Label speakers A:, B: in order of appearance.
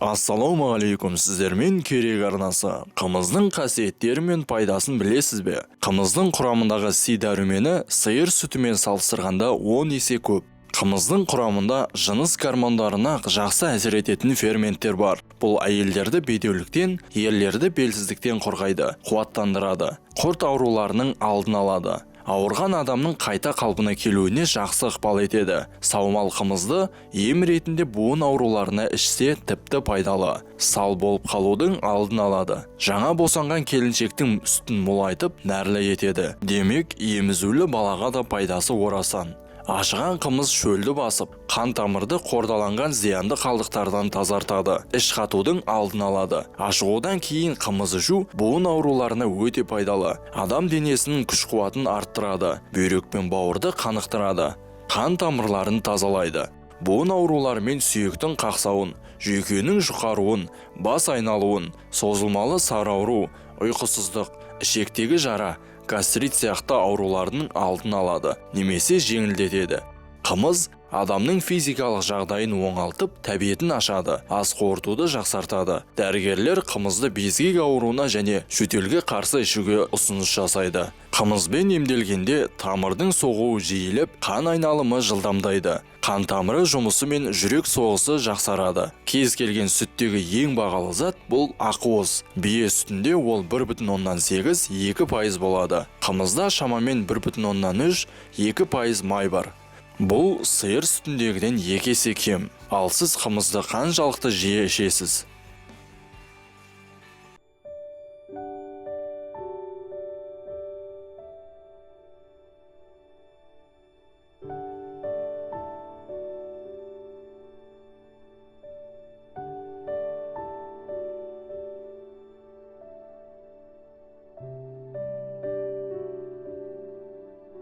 A: Ассалаумағалейкум, сіздермен Керек арнасы. Қымыздың қасиеттері мен пайдасын білесіз бе? Қымыздың құрамындағы С дәрумені сиыр сүтімен салыстырғанда 10 есе көп. Қымыздың құрамында жыныс гормондарына жақсы әсер ететін ферменттер бар. Бұл әйелдерді бедеуліктен, ерлерді белсіздіктен қорғайды, қуаттандырады, құрт ауруларының алдын алады, ауырған адамның қайта қалпына келуіне жақсы ықпал етеді. Саумал қымызды ем ретінде буын ауруларына ішсе, тіпті пайдалы. Сал болып қалудың алдын алады. Жаңа босанған келіншектің сүтін молайтып, нәрлі етеді. Демек, емізулі балаға да пайдасы орасан. Ашыған қымыз шөлді басып, қан тамырды қордаланған зиянды қалдықтардан тазартады, іш қатудың алдын алады. Ашығудан кейін қымыз ішу буын ауруларына өте пайдалы. Адам денесінің күш қуатын арттырады, бүйрек пен бауырды қанықтырады, қан тамырларын тазалайды. Буын аурулары мен сүйектің қақсауын, жүйкенің жұқаруын, бас айналуын, созылмалы сары ауру, ұйқысыздық, ішектегі жара, гастрит сияқты аурулардың алдын алады немесе жеңілдетеді. Қымыз адамның физикалық жағдайын оңалтып, тәбетін ашады, ас қорытуды жақсартады. Дәрігерлер қымызды безгек ауруына және жөтелге қарсы ішуге ұсыныс жасайды. Қымызбен емделгенде тамырдың соғуы жиілеп, қан айналымы жылдамдайды, қан тамыры жұмысы мен жүрек соғысы жақсарады. Кез келген сүттегі ең бағалы зат – бұл ақуыз. Бие сүтінде ол 1,8-2% болады. Қымызда шамамен 1,3-2% май бар. Бұл сиыр сүтіндегіден 2 есе кем. Ал сіз қымызды қаншалықты жиі ішесіз?